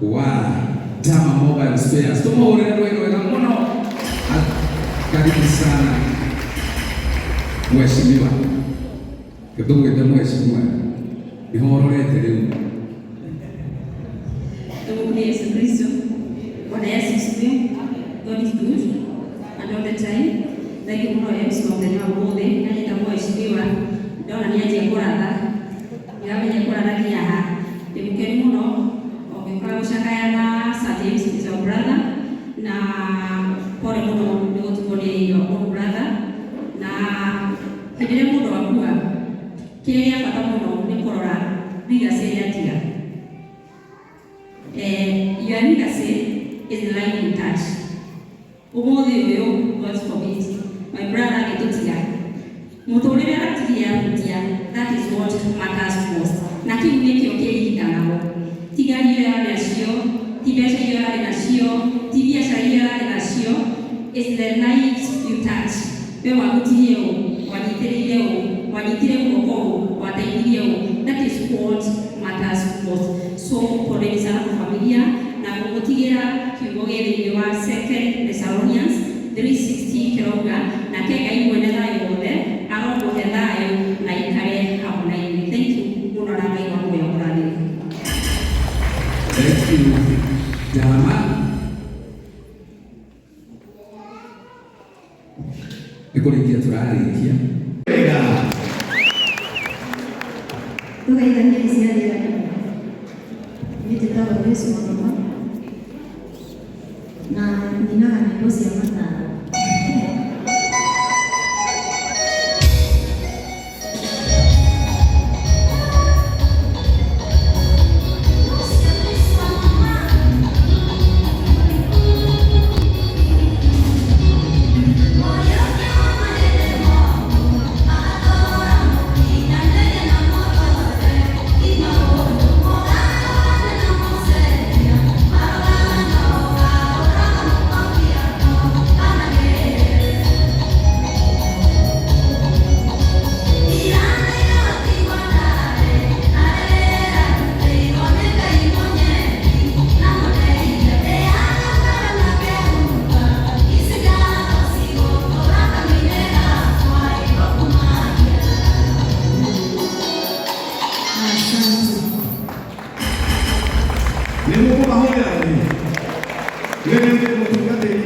Wa Dama Mobile Spares. Tumuhurire rwĩ rwega mũno. Karibu sana mheshimiwa, tũmwĩte mheshimiwa, nĩho ũrorete rĩu. Tumwambie Yesu Kristo. Bwana Yesu asifiwe. God is good and all the time. Thank you mũno MC wa mũthenya wa ũmũthĩ. Na njĩtagwo mheshimiwa, ndona nĩ anjia kũratha. Ndiramenya kũratha nginya ha. Ndĩ mũkenu mũno ũngĩũka gũcakaya na Sir James is our brother, na pole mũno nĩ gũtigwo nĩ your own brother. Na hĩndĩ ĩrĩa mũndũ akua, kĩrĩa gĩa bata mũno nĩ kũrora legacy ĩrĩa atiga. Your legacy is the life you touch. Ũmũthĩ ũyũ, God forbid, my brother agĩtũtiga, mũtũrĩre atigie ahutia, that is what matters most. Na kĩu nĩkĩo kĩririkanagwo. Ti ngari iria ararĩ nacio, ti mbeca iria ararĩ nacio, ti biacara iria ararĩ nacio, it's the lives you touch. We wahutirie ũ, wanyitĩrĩire ũ, wanyitire guoko ũ, wateithirie ũ, that is what matters most. So poleni sana kwa familia na ngũmũtigĩra kiugo gĩ thĩinĩ wa Second Thessalonians 3:16 kĩrauga, nake Ngai mwene thayũ wothe aromũhe thayũ na ikare hamwe na inyuĩ. Thank you mũno na Ngai wa muoyo amũrathime. Thank you. Dama. Nĩ kũrĩkia tũrarĩkia. Wega. Tũgeithanie cia rĩera. Niĩ njĩtagwo Grace Wangoma na nyinaga nyĩmbo cia mataro. Asante. Nĩ mũkũmahũrĩra rĩ wĩrĩ mũtungatĩri.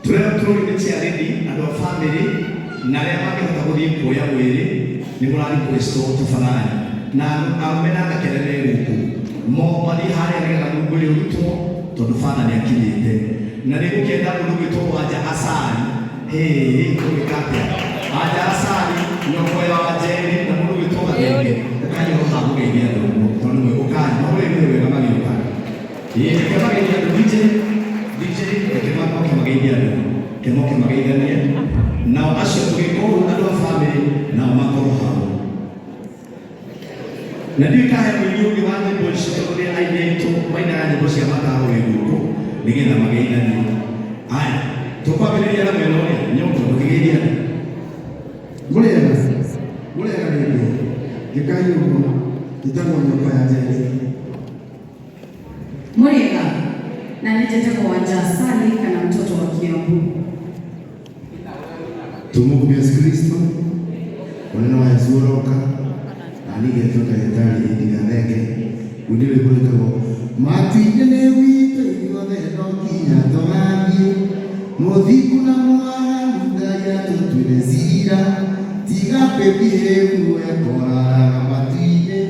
Tũrĩa tũrũinĩ ciarĩni andũ a bamĩrĩ na arĩa mangĩhota gũthiĩ kuoya mwĩrĩ nĩ mũra requestwo tafadhali, na arũme na anake arĩa me gũkũ mo mathiĩ harĩa nĩgetha mwĩrĩ ũrutwo tondũ batha nĩ akinyĩte na nĩ ngũkĩenda mũndũ gwĩtwo Wanja Asari. Hĩĩ, ũgwĩka atĩa Wanja Asari, nyoko ya Wanjeri na mũndũ gwĩtwo Gathenge, ũkai ho ha mũgeithia andũ ũguo tondũ nĩ ũkai mahũrĩre wega magĩũka. Ĩĩ, reke mageithie andũ. DJ, DJ, reke moke mageithie andũ, reke moke mageithanie nao acio. Tũgĩka ũguo, andũ a bamĩrĩ nao makorwo hau na ndiũĩ kana he mũini ũngĩ wa nyĩmbo ici, tondũ nĩ aini aitũ mainaga nyĩmbo cia mataro wĩ gũkũ nĩgetha mageithanie. Aya, tũkwambĩrĩria na mwena ũrĩa nyoko ndũkĩgeithia andũ. Mũrĩega, mũrĩega rĩngĩ, ngĩkai ũguo, njĩtagwo Nyoko ya Njeri. Mũrĩega, na nĩ njĩtagwo Wanja Asali kana mtoto wa Kiambu. Tumukumia Yesu Kristo, mũnene wa Yesu ũroka, na niĩ ngetwo ndagĩtarĩ Edi Gathenge, ngwĩnĩ rwĩmbo rwĩtagwo Matu-inĩ nĩ gwitũ ithuothe no nginya tũgathiĩ, mũthingu na mwaganu Ngai atũtuĩre cira, tiga kwĩbihĩvu wekoraraga matu-inĩ,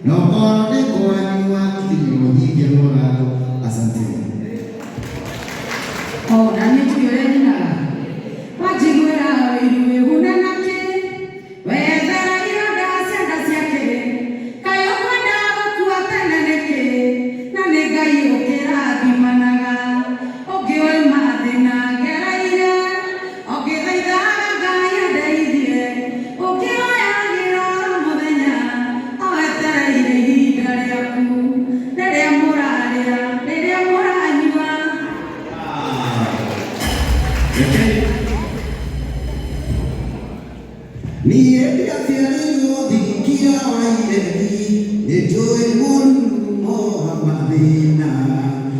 no korwo nĩ kwanyu wakinya ũhinge mũrango. Asanteni. O na niĩ njũĩ ũrĩa nyinaga. Wanjiguĩra ũiru wĩgune nakĩ? Wethera ironda cia nda ciake. Kaĩ ũkwenda gũkua tene nĩkĩ? Na nĩ Ngai ũkĩrathimanaga. Ũngĩũĩ mathĩna ngereire, ũngĩthaithaga Ngai andeithie. Ũkĩhoyagĩra oro mũthenya, o wetereire ihinda rĩaku. Rĩrĩa mũrarĩa, rĩrĩa mũra Niĩ ndiaciarirwo thikia wa iregi, nĩnjũĩ mũrurumo wa mathĩna.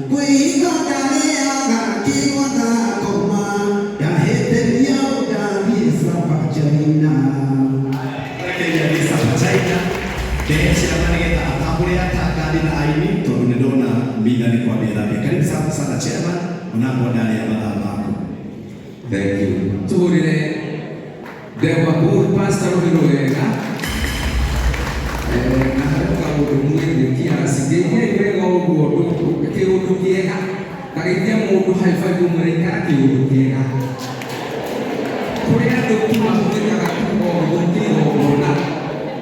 Kwĩhinga ndarĩaga kĩgwa ngakoma, ndahĩtĩria ndathiĩ Sapa China. Rekereria thiĩ Sapa China ndehe ciama nĩgetha atambũre atangathi na aini tondũ nĩ ndona mitha nĩ kwambia thambia. Karibu sana sana chairman, onakwa ndarĩa mathaa maku. Thank you. Tuhurire ndegwa Bull Pastor rũhĩ wega. Na harĩ kaũndũ mwĩgiĩ kiasi ngeithiai wega ũguo kĩũndũ kĩega ta geithia mũndũ high five ũmwĩre ikara kĩũndũ kĩega. Kũrĩ andũ tu mahũthĩkaga kuga ũguo kĩgongona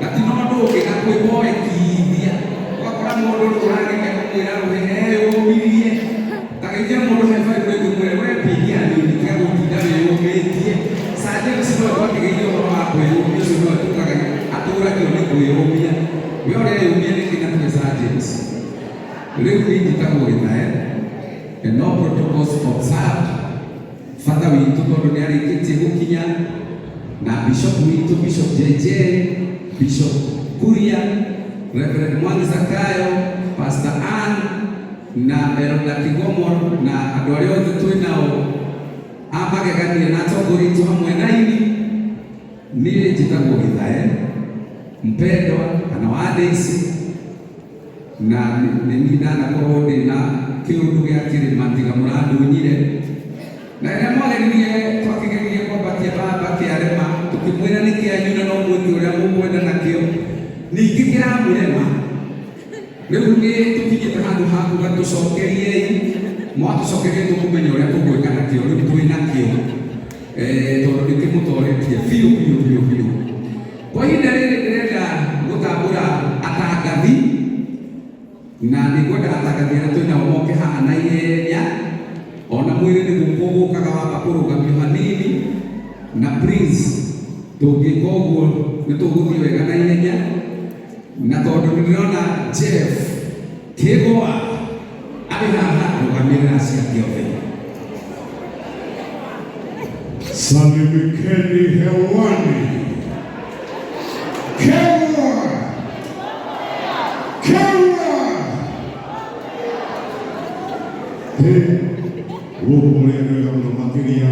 na ti na ũndũ ũngĩ na kwĩboekithia ũgakora mũndũ rĩu ũrageria kũmwĩra rũhĩ eyũmirie. Ta geithia mũndũ high five rĩngĩ ũmwĩre we pigia nini tiga gũtinda wĩyũmĩtie. Sir James nĩwe twakĩgeithia ũhoro wa kwĩyũmia ũcio nĩwe tugaga atũragio nĩ kwĩyũmia. We ũreyũmia nĩkĩ na tiwe Sir James? Rĩu niĩ njĩtagwo Gĩtae and no protocols observed. Bata witũ tondũ nĩ arĩkĩtie gũkinya na bishop witũ Bishop JJ, Bishop Kuria, Reverend Mwangi Zakayo, Pastor Ann na Elda Kigomo na andũ arĩa othe twĩ nao a magegania na atongoria aitũ hamwe na ini. Niĩ njĩtagwo Gĩthae mpendwa kana wa Daisy na nĩ niĩ ndanakorwo ndĩ na kĩũndũ gĩa kĩrĩma tiga mũrandunyire. Na rĩrĩa mwageririe twakĩgeririe kwambatia baba kĩarema tũkĩmwĩra nĩ kĩanyu na no mwĩke ũrĩa mũkwenda nakĩo ningĩ kĩramũrema. Rĩu nĩ tũkinyĩte handũ ha kuga tũcokeriei, mwatũcokeria tũkũmenya ũrĩa tũgwĩka nakĩo. Rĩu twĩ nakĩo tondũ nĩ kĩmũtoretie biũ biũ biũ biũ. Kwa ihinda rĩrĩ ndĩrenda gũtambũra atangathi na nĩngwenda atangathi arĩa twĩ nao moke haha na ihenya ona mwĩrĩ nĩ gũkũ gũkaga wamba kũrũgamio hanini na please tũngĩka ũguo nĩ tũgũthiĩ wega na ihenya na tondũ nĩ ndĩrona Jeff Kĩgwa arĩ haha rũgamĩrĩra ciake othe. Salimikeni hewani. Kewa! Kewa! Hey, gũkũ ũrĩa nĩ wega mũno makĩria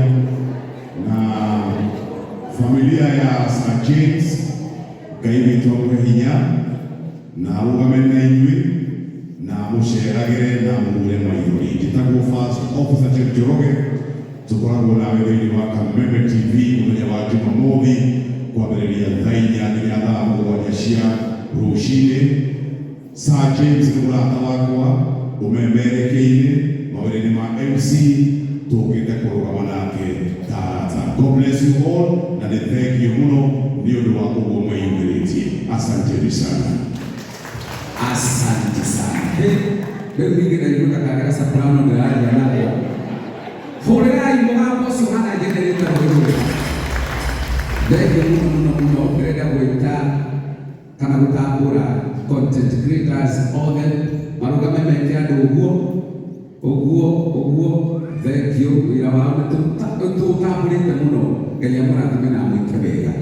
na familia ya Sir James Ngai witũ amũhe hinya na arũgame na inyuĩ na mũceragĩre na mũhure maithori. Njĩtagwo First Officer Jeff Njoroge, tũkoragwo nawe thĩinĩ wa Kameme TV mũthenya wa Jumamothi kwambĩrĩria thaa 4 nginya thaa 7 cia rũcinĩ. Sir James nĩ mũrata wakwa ũmemerekeire mawĩra-inĩ ma MC tũkĩte kũrũgama nake ta arata. God bless you all na nĩ thank you mũno nĩ ũndũ wa ũguo mwĩyumĩrĩtie. Asanteni sana. Asante sana. Rĩu ningĩ ndaigua ta karĩ soprano ndĩraria nako. Hũrĩrai mũgambo ũcio hana generator rũrĩ. Thengiũ mũno mũno mũno. Ndĩrenda gwĩta kana gũtambũra content creators othe marũgame meke andũ ũguo ũguo ũguo. Thengiũ wĩra wao nĩ tũũtambũrĩte mũno. Ngai amũrathime na amwĩke wega.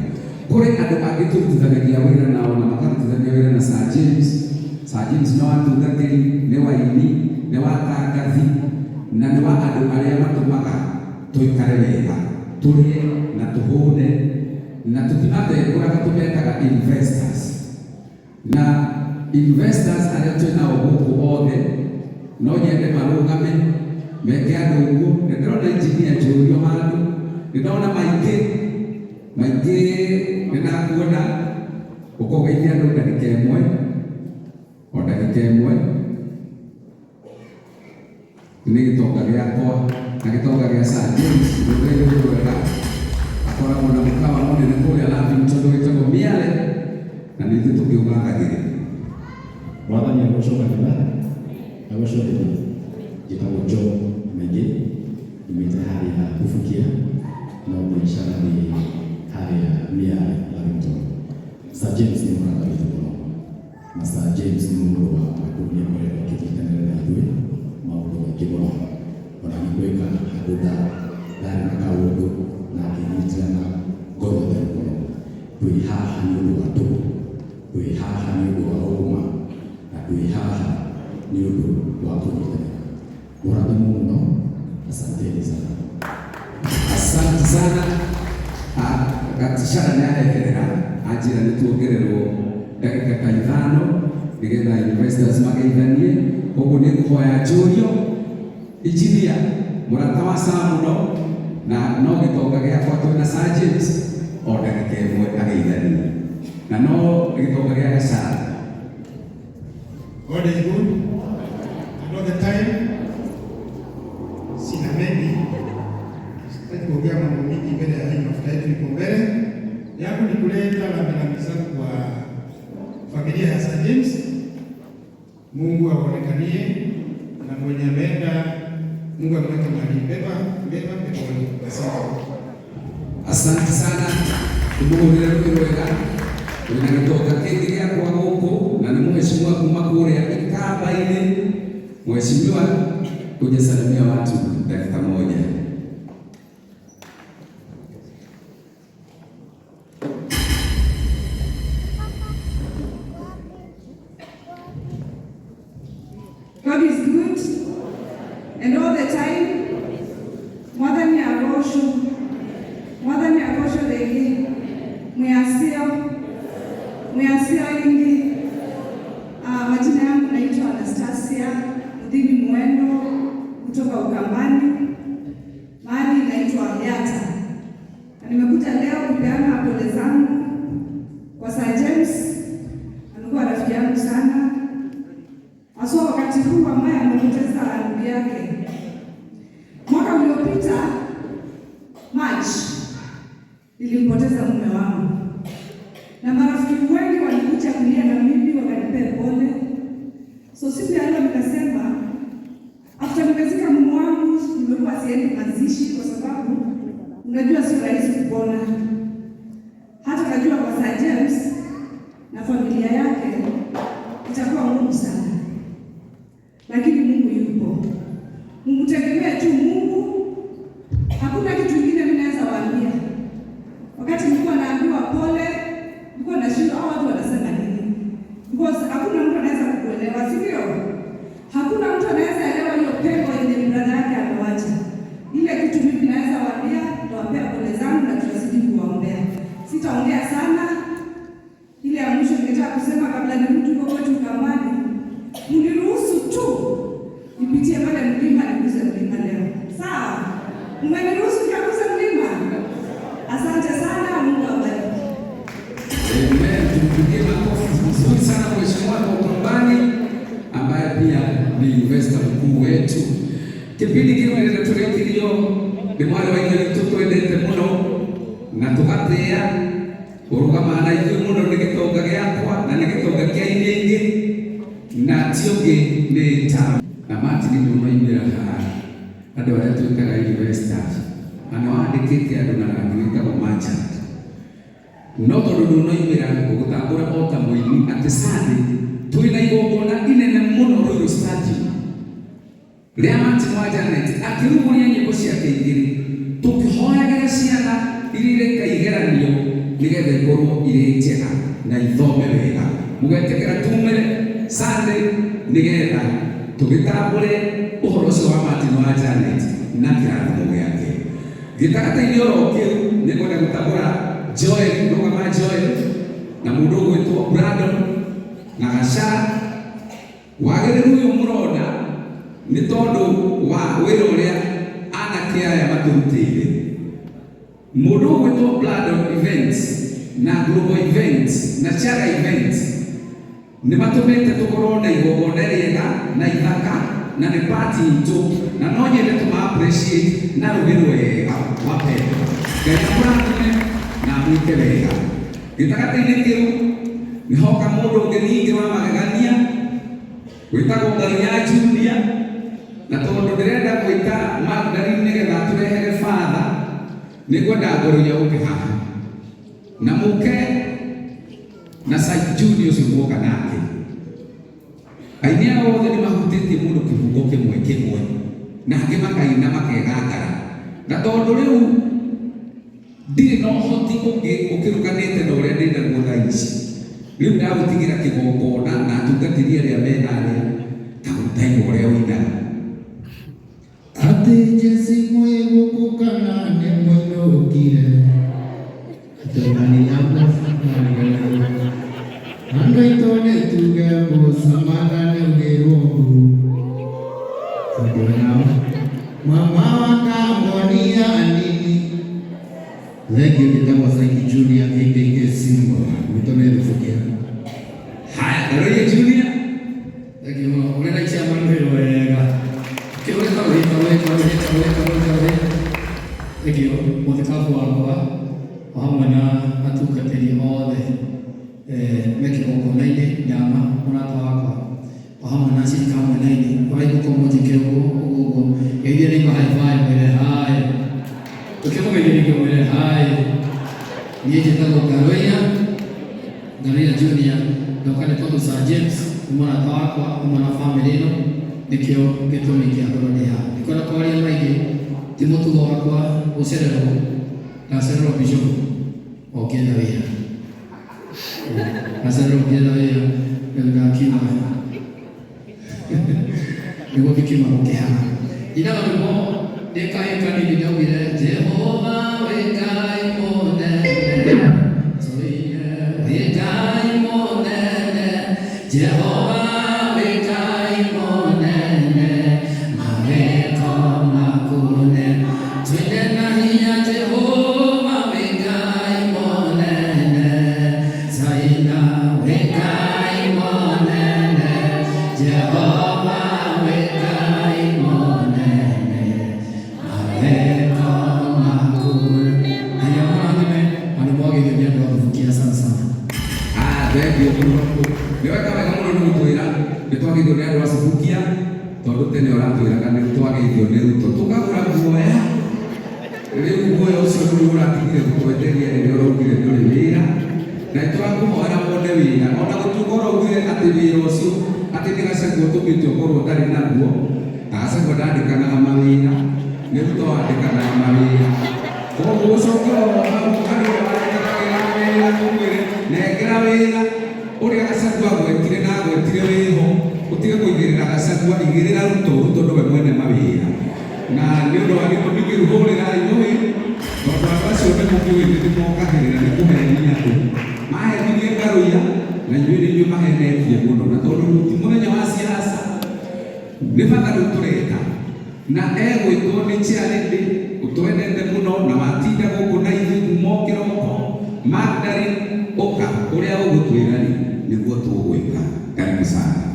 Kũrĩ andũ angĩ tũrutithanagia wĩra nao na makarutithania wĩra na Sir James. Sir James nĩ watungatĩri, nĩ waini, nĩ watangathi na nĩ wa andũ arĩa matũmaga tũikare wega, tũrĩe na tũhũne na tũtimatengũraga, tũmetaga investors. Na investors arĩa twĩ nao gũkũ othe no nyende marũgame meke andũ ũguo. Nĩ ndĩrona engineer Njũrio handũ, nĩ ndona maingĩ maingĩ, nĩ ndakuona ũkogeithia andũ ndagĩka ĩmwe o ndagĩka ĩmwe. Nĩ gĩtonga gĩakwa na gĩtonga gĩa Sir James rũrĩrĩ rwega, akoragwo na mũkawa mũnene kũrĩa Lavington wĩtagwo Miale na nĩ ithuĩ tũkĩũgathagĩrĩria. Mwathani agocwo kanitha, agocwo rĩngĩ. Njĩtagwo John Maingĩ, nyumĩte harĩa Bubukia, no biacara nĩ harĩa Miale Lavington. Sir James nĩ mũrata witũ mũno, na Sir James nĩ mũndũ wa kũu nĩ akoretwo akĩnyitanĩra na ithuĩ maũndũ maingĩ mũno. Ona ngĩkwĩka handũ ndarĩ na kaũndũ na akĩnyitĩra na ngoro theru mũno. Twĩ haha nĩ ũndũ wa ndũgũ, twĩ haha nĩ ũndũ wa ũma, na twĩ haha nĩ ũndũ wa kũnyitanĩra. Mũrathimwo mũno, asanteni sana. Asante sana. Gatishara nĩ areherera anjĩra nĩ tuongererwo ndagĩka ta 5 nĩgetha investors mageithanie. Koguo nĩ ngũhoya njũrio engineer mũrata wa Sam mũno na no gĩtonga gĩakwa twĩna Sir James o ndagĩka 1 ageithanie na no gĩtonga gĩa Gachara. God is good and all the time. Sina mengi, sitaki kuongea mambo mingi mbele ya hii mafuta yetu iko mbele yangu. Ni kuleta rambirambi zangu kwa familia ya Sir James. Mungu aonekanie na mwenye ameenda, Mungu amweke mahali pema pema peponi. Asante. Asante sana. Tumuhurire rwĩ rwega. Wĩna gĩtonga kĩngĩ gĩakwa gũkũ na nĩ mheshimiwa kuma kũrĩa Ikamba-inĩ. Mheshimiwa, kuja salimia watu dakika 1. God is good and all the time. Mwathani agocwo, Mwathani agocwo rĩngĩ. Mwiasio, mwiasio ingi. Majina yangu naitwa Anastasia Mudhini Mwendo kutoka Ukambani, mahali inaitwa Yata, na nimekuja leo kupeana pole zangu kwa Sir James. Amekuwa rafiki yangu sana, haswa wakati huu ambaye amepoteza ndugu yake. Mwaka uliopita March nilimpoteza mume wangu, na marafiki wengi walikuja kulia na mimi wakanipea pole. So siku ya leo nikasema, after nimezika mume wangu, nimekuwa siendi mazishi kwa sababu unajua sio rahisi kupona. Hata najua kwa Sir James na familia yake itakuwa ngumu sana, lakini Mungu yupo. Mumtegemee tu Mungu. Hakuna kitu kingine mimi naweza waambia. Wakati nilikuwa naambiwa pole, nilikuwa nashindwa hao watu wanasema nini, because hakuna mtu anaweza kukuelewa, si ndio? Hakuna mtu anaweza elewa hiyo pengo yenye brother yake amewacha. Ile kitu mimi naweza waambia, nawapea pole zangu na tutazidi kuwaombea. Sitaongea sana. Ile ya mwisho ningetaka kusema kabla nirudi huko kwetu Ukambani, mniruhusu tu nipitie pale mlima niguze mlima leo. Sawa? Mmeniruhusu nikaguze mlima? Asante sana, Mungu awabariki. Amen. Tumpigie makofi mazuri sana mheshimiwa wa Ukambani ambaye pia ni investor mkuu wetu. Kipindi kĩu rĩrĩa tũrĩkirio nĩ mwarĩ wa ithe witũ twendete mũno na tũgatĩĩa ũrũgamaga na ithuĩ mũno nĩ gĩtonga gĩakwa na nĩ gĩtonga kĩa iria ingĩ na ti ũngĩ nĩ ta na Martin nĩ ũnoimĩra haha andũ arĩa twĩtaga investors na nĩ wandĩkĩte andũ na rangi wĩtagwo merchant no tondũ ndũnoimĩra gũgũtambũra o ta mũini atĩ Sunday twĩna igongona inene mũno Ruiru Stadium rĩa Martin wa Janet akĩrugũria nyĩmbo ciake igĩrĩ tũkĩhoyagĩra ciana iria ireka igeranio nĩgetha ikorwo irĩ njega na ithome wega. Mũgetĩkĩra tumĩre Sunday nĩgetha tũgĩtambũre ũhoro ũcio wa Martin wa Janet na kĩrathimo gĩake. Gĩtagatĩ-inĩ oro kĩu nĩngwenda gũtambũra Joel, rũgama Joel na mũndũ ũgwĩtwo Brandon na Gachara. Wagĩrĩru ũyũ mũrona nĩ tondũ wa wĩra ũrĩa anake aya matũrutĩire. Mũndũ ũgwĩtwo Brandon Events na Global Events na Chaga Events nĩ matũmĩte tũkorwo na igongona rĩega na ithaka na nĩ party itũ na no nyende tũma appreciate na rũgĩ rwega wapendwa. Ngai amũrathime na amwĩke wega. Gĩtagatĩ-inĩ kĩu nĩ hoka mũndũ ũngĩ ningĩ wa magegania wĩtagwo Ngaruiya Junior na tondũ ndĩrenda gwĩta Magdalene nĩgetha atũrehere father nĩngwenda Ngaruiya ũke haha na mũke na Sai Junior ũcio muoka nake. Aini aya othe nĩ mahutĩtie mũndũ kĩbungo kĩmwe kĩmwe na angĩ makaina makegangara na tondũ rĩu ndirĩ na ũhoti ũngĩ ũkĩrukanĩte na ũrĩa ndĩ Rĩu ndagũtigĩra kĩgongona na atungatĩri arĩa me harĩa ta gũtainwo ũrĩa ũinaga. Atĩ Jesi mwĩ gũkũ kana nĩ mũinũkire tũrani ya mũcemanio andũ aitũ nĩ tuge mũcamana nĩ ugĩrwo mbu tondũ nao mama wakamonia nini. Thank you, njĩtagwo Saiki Junior aka Simba gwitũ nĩ Thubukia. Haya, Karoria Junior. Thank you mũno. Ũrĩ na chairman wĩ wega. Kĩũria karũhĩ karũhĩ karũhĩ karũhĩ karũhĩ karũhĩ. Thank you. Mũthikabu wakwa o hamwe na atungatĩri othe me kĩgongona-inĩ Ndama mũrata wakwa o hamwe na cirika hamwe na ini ũraigũka mũnjĩke ũguo ũguo ũguo geithie neighbor high five mwĩre hi ũkĩmũgeithia rĩngĩ mwĩre hi. Niĩ njĩtagwo Ngaroia Ngaroia Junior ndoka nĩ tondũ Sir James nĩ mũrata wakwa hamwe na bamĩrĩ ĩno nĩkĩo gĩtũmi kĩa ngorwo ndĩ haha. Ndikwenda kwaria maingĩ ti mũtugo wakwa gũcererwo ndacererwo bishop o ngĩetha wĩra ndacererwo ngĩetha wĩra rĩu ndakiuga nĩguo ngĩkiuma gũkĩhana inaga rwĩmbo ndĩ kahĩĩ kanini ndaugire Jehova wĩ Ngai mũnene tũine wĩ Ngai mũnene Jehova wĩ Ngai mũnene mawĩko maku nĩ twine na hinya Jehova wĩ Ngai mũnene Zaina wĩ Ngai mũnene Jehova wĩ Ngai mũnene mawĩko maku. Ngai amũrathime na nĩ mwagĩrĩire nĩ andũ a Thubukia sana sana. Ah, thank you mũno. Nĩ weka wega mũno nĩ gũtwĩra nĩ twagĩrĩirwo nĩ andũ a Subukia tondũ tene ũratwĩraga nĩ twagĩrĩirwo nĩ Ruto tũkagũra guoya. Rĩu guoya ũcio nĩguo ũratigire gũtwenderia rĩrĩa ũraugire ndũrĩ wĩra na nĩtũrakũhoera wone wĩra ona gũtuĩka ũraugire atĩ wĩra ũcio atĩ nĩ Gachagua ũtũmĩte ũkorwo ũtarĩ naguo na Gachagua ndandĩkanaga mawĩra nĩ Ruto wandĩkanaga mawĩra koguo ũcoke oro hau harĩ ũrĩa wandĩkanagĩra mawĩra ũmwĩre nengera wĩra ũrĩa Gachagua agwetire na agwetire wĩho ũtige kũigĩrĩra Gachagua igĩrĩra Ruto. Ruto nĩwe mwene mawĩra na nĩ ũndũ wa gĩtũmi kĩu hũrĩrai rũĩ tondũ andũ acio nĩ mũkĩũĩ nĩ mokagĩrĩra nĩ kũhenia andũ mahenirie Ngaruiya na inyuĩ nĩ inyuĩ mahenetie mũno na tondũ rĩu ti mũthenya wa siasa nĩ bata rĩu tũreta na egwĩtwo nĩ chairlady ũtwendete mũno na watinda gũkũ na ithuĩ kuma o kĩroko Magdalene ũka ũrĩa ũgũtwĩra rĩ nĩguo tũgwĩka. Karibu sana.